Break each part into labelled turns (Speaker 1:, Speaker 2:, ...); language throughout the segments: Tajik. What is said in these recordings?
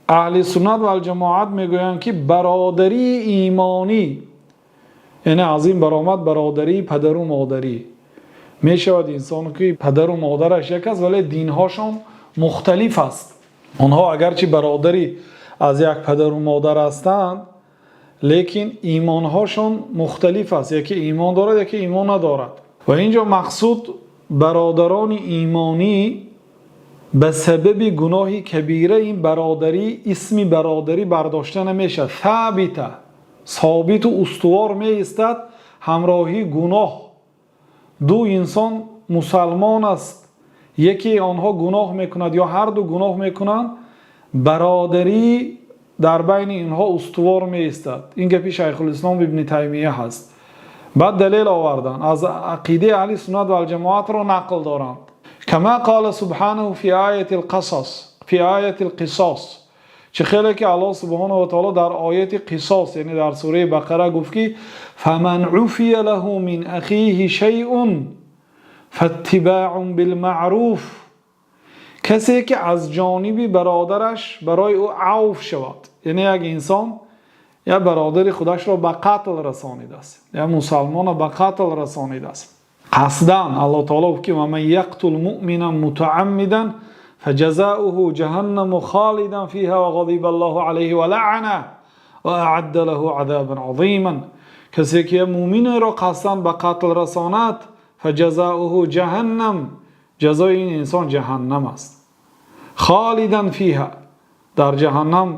Speaker 1: Аҳли суннат вал ҷамоат мегӯянд, ки бародарии имонӣ, яъне аз ин баромад бародарии падару модарӣ мешавад. Инсон ки падару модараш як аст, вале динҳошон мухталиф аст, онҳо агарчи бародарӣ аз як падару модар ҳастанд, лекин имонҳошон мухталиф аст: яке имон дорад, яке имон надорад. Ва инҷо мақсуд бародарони имонӣ ба сабаби гуноҳи кабира ин бародарӣ, исми бародарӣ бардошта намешавад. Собита, собиту устувор меистад ҳамроҳии гуноҳ. Ду инсон мусалмон аст, яке онҳо гуноҳ мекунад ё ҳарду гуноҳ мекунанд, бародарӣ дар байни инҳо устувор меистад. Ин гапи Шайхулислом Ибни Таймия ҳаст. Баъд далел оварданд, аз ақидаи аҳли суннат валҷамоатро нақл доранд: كما قال سبحانه في آية القصص، في آية القصاص. Чӣ хеле ки Аллоҳ سبحانه وتعالى дар ояти қисос, яъне дар сураи Бақара гуфт, ки فمن عفي له من أخيه شيء فاتباع بالمعروف. Касе ки аз ҷониби бародараш барои ӯ авф шавад, яъне як инсон як бародари худашро ба қатл расонидааст, як мусалмонро ба қатл расонидааст қасдан. Аллоҳ таоло гуфт, ки ومن يقتل مؤمنا متعمدا فجزاؤه جهنم خالدا فيها وغضب الله عليه ولعنه وأعد له عذابا عظيما. Касе ки мӯминеро қасдан ба қатл расонад, فجزاؤه جهنم, ҷазои ин инсон ҷаҳаннам аст, خالدا فيها, дар ҷаҳаннам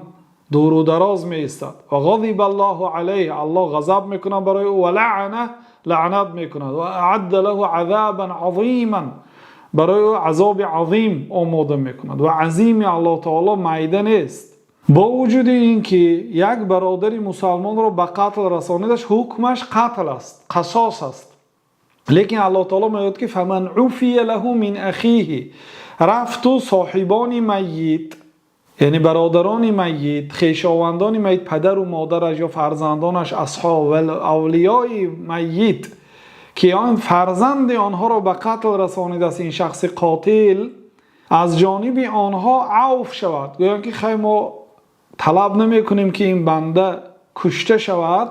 Speaker 1: дуру дароз меистад, وغضب الله عليه, Аллоҳ ғазаб мекунад барои ӯ, ولعنه, лаънат мекунад, وأعد له عذابا عظيما, барои ӯ азоби азим омода мекунад. Ва азими Аллоҳ таоло майда нест. Бо вуҷуди ин ки як бародари мусалмонро ба қатл расонидаш, ҳукмаш қатл аст, қасос аст, лекин Аллоҳ таоло мегӯяд, ки فمن عفي له من أخيه. Рафту соҳибони майит, яъне бародарони майит, хешовандони майит, падару модараш ё фарзандонаш, асҳоб авлиёи майит, ки он фарзанди онҳоро ба қатл расонидааст ин шахси қотил, аз ҷониби онҳо авф шавад, гӯянд, ки хай, мо талаб намекунем, ки ин банда кушта шавад,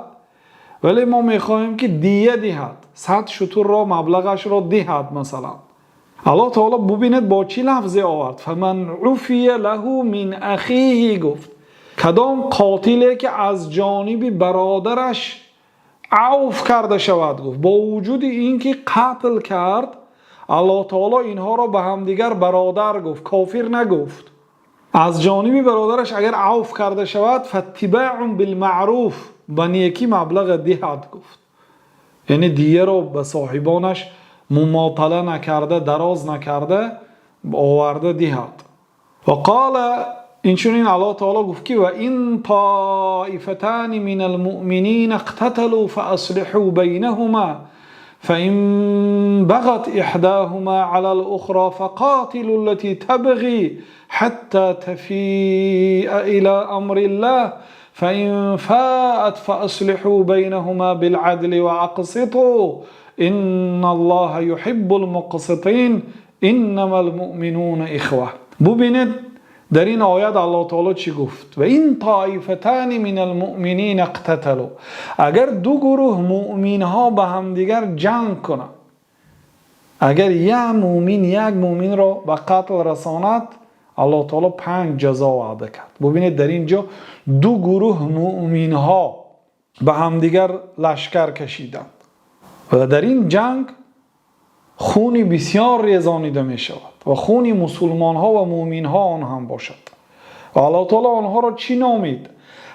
Speaker 1: вале мо мехоҳем, ки дия диҳад, 100 шутурро маблағашро диҳад масалан. Аллоҳ таоло, бубинед, бо чӣ лафзе овард: فمن عفي له من أخيه. Гуфт, кадом қотиле ки аз ҷониби бародараш авф карда шавад, гуфт. Бо вуҷуди ин ки қатл кард, Аллоҳ таоло инҳоро ба ҳамдигар бародар гуфт, кофир нагуфт. Аз ҷониби бародараш агар авф карда шавад, فاتباع بالمعروف, ба некӣ маблаға диҳад, гуфт, яъне дияро ба соҳибонаш мумотала накарда, дароз накарда оварда диҳад. Ва قال, инчунин Аллоҳ таоло гуфт, ки وإن طائفتان من المؤمنين اقتتلوا فأصلحوا بينهما فإن بغت إحداهما على الأخرى فقاتلوا التي تبغي حتى تفيء إلى أمر الله فإن فاءت فأصلحوا بينهما بالعدل وأقسطوا إن الله يحب المقسطين إنما المؤمنون إخوة. Бубинед, дар ин оят Аллоҳ таоло чӣ гуфт: وإن طائفتان من المؤمنين اقتتلوا. Агар ду гурӯҳ муъминҳо ба ҳамдигар ҷанг кунанд, агар як муъмин як муъминро ба қатл расонад, Аллоҳ таоло панҷ ҷазо ваъда кард. Бубинед, дар ин ҷо ду гурӯҳ муъминҳо ба ҳамдигар лашкар кашиданд ва дар ин ҷанг хуни бисёр резонида мешавад ва хуни мусулмонҳо ва муъминҳо он ҳам бошад. Ва Аллоҳ таоло онҳоро чӣ номид?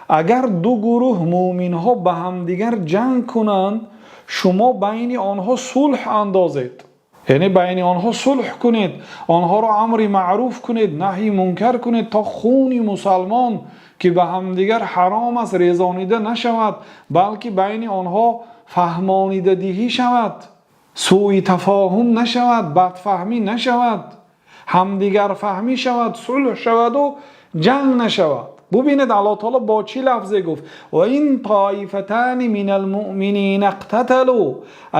Speaker 1: Агар ду гурӯҳ муъминҳо ба ҳамдигар ҷанг кунанд, шумо байни онҳо сулҳ андозед, яъне байни онҳо сулҳ кунед, онҳоро амри маъруф кунед, наҳйи мункар кунед, то хуни мусалмон, ки ба ҳамдигар ҳаром аст, резонида нашавад, балки байни онҳо фаҳмонидадиҳӣ шавад, сӯи тафоҳум нашавад, бадфаҳмӣ нашавад, ҳамдигарфаҳмӣ шавад, сулҳ шаваду ҷанг нашавад. Бубинед, Аллоҳ таоло бо чӣ лафзе гуфт: وإن طائفتان من المؤمنين اقتتلوا.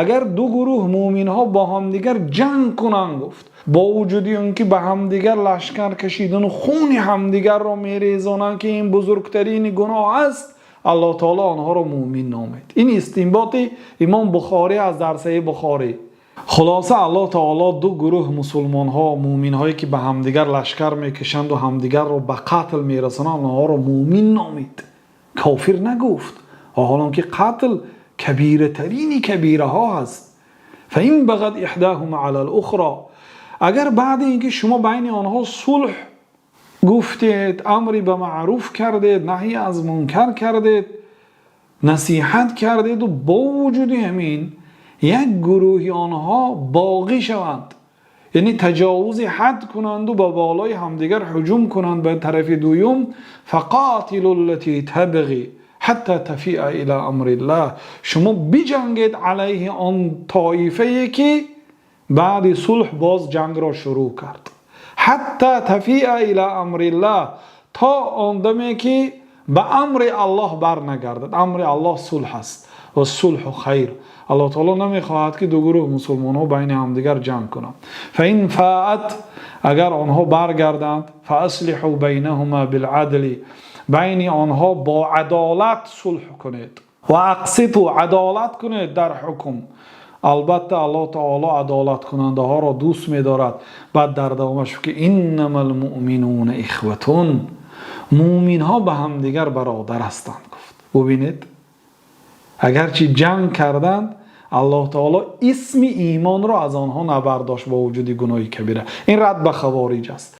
Speaker 1: Агар ду гурӯҳ мӯминҳо бо ҳамдигар ҷанг кунанд, гуфт, бо вуҷуди он ки ба ҳамдигар лашкар кашидану хуни ҳамдигарро мерезонанд, ки ин бузургтарини гуноҳ аст, Аллоҳ таоло онҳоро мӯмин номид. Ин истинботи Имом Бухорӣ аз дар Саҳеҳи Бухорӣ. Хулоса, Аллоҳ таоло ду гурӯҳ мусулмонҳо, мӯминҳое ки ба ҳамдигар лашкар мекашанду ҳамдигарро ба қатл мерасонанд, онҳоро мӯмин номид, кофир нагуфт, ҳолон ки қатл кабиратарини кабираҳо аст. فإن بغت إحداهما على الأخرى, агар баъди ин ки шумо байни онҳо сулҳ гуфтед, амри ба маъруф кардед, наҳй аз мункар кардед, насиҳат кардеду бо вуҷуди ҳамин як гурӯҳи онҳо боғӣ шаванд, яъне таҷовузи ҳад кунанду ба болои ҳамдигар ҳуҷум кунанд ба тарафи дуюм, فقاتلوا التي تبغي حتى تفيء إلى أمر الله, шумо биҷангед алайҳи он тоифае ки баъди сулҳ боз ҷангро шурӯъ кард, حتى تفيء إلى أمر الله, то он даме ки ба амри Аллоҳ барнагардад. Амри Аллоҳ сулҳ аст, والصلح خير. Аллоҳ таоло намехоҳад, ки ду гурӯҳ мусулмонҳо байни ҳамдигар ҷанг кунанд. فإن فاءت, агар онҳо баргарданд, فأصلحوا بينهما بالعدل, байни онҳо бо адолат сулҳ кунед, وأقسطوا, адолат кунед дар ҳукм. Албатта, Аллоҳ таоло адолаткунандаҳоро дӯст медорад. Баъд дар давомаш ки إنما المؤمنون إخوة, мӯминҳо ба ҳамдигар бародар ҳастанд, гуфт. Бубинед, агарчи ҷанг карданд, Аллоҳ таоло исми имонро аз онҳо набардошт бо вуҷуди гуноҳи кабира. Ин рад ба хавориҷ аст.